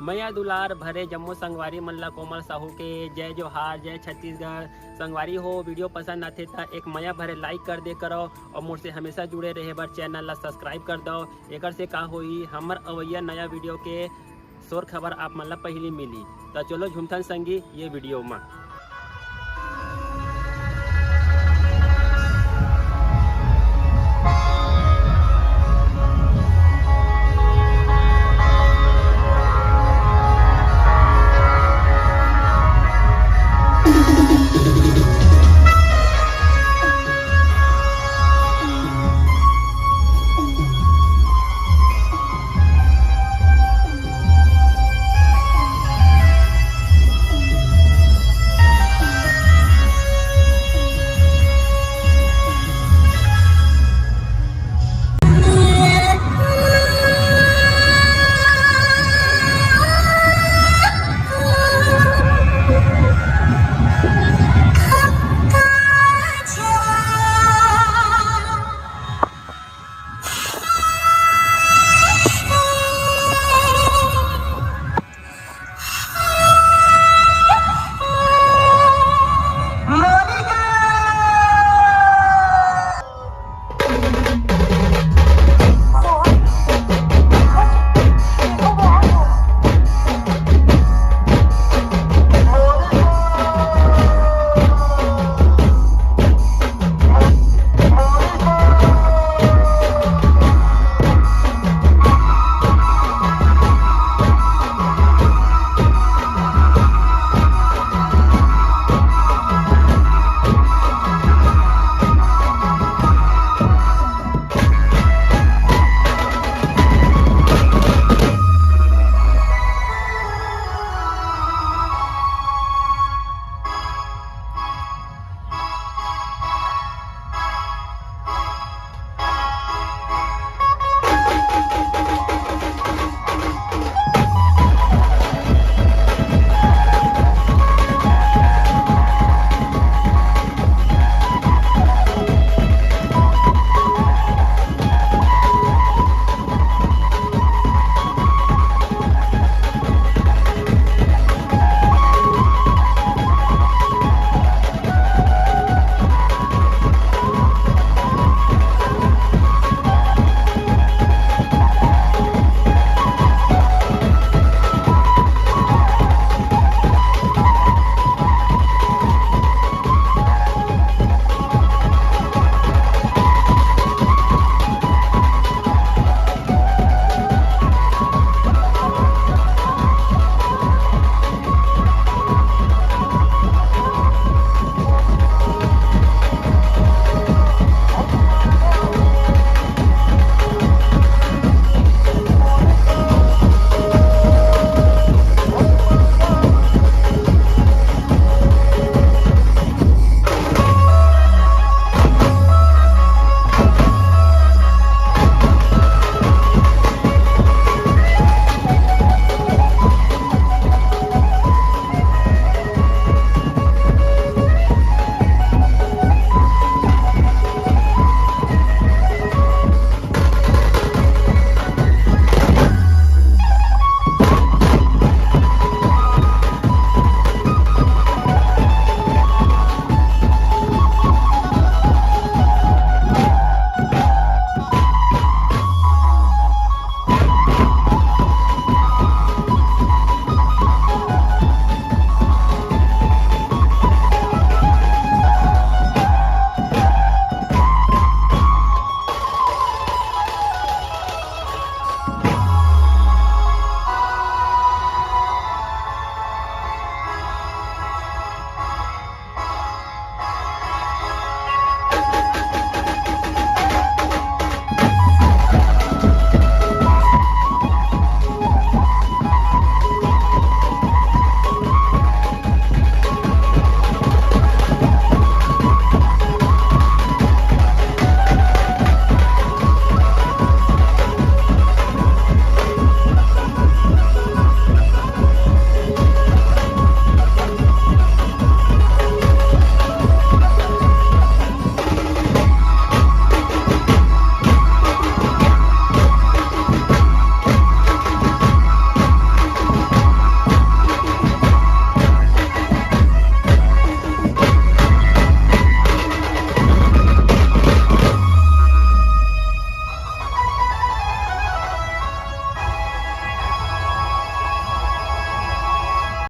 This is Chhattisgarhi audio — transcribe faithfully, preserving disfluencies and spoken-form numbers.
मया दुलार भरे जम्मो संगवारी मन ला कोमल साहू के जय जोहार, जय छत्तीसगढ़। संगवारी हो, वीडियो पसंद आथे त एक मया भरे लाइक कर दे करो और मोर से हमेशा जुड़े रहे बर चैनल ला सब्सक्राइब कर दो। एकर से का होई, हमर अवैया नया वीडियो के शोर खबर आप मन ला पहली मिली। त चलो झूमथन संगी ये वीडियो मा।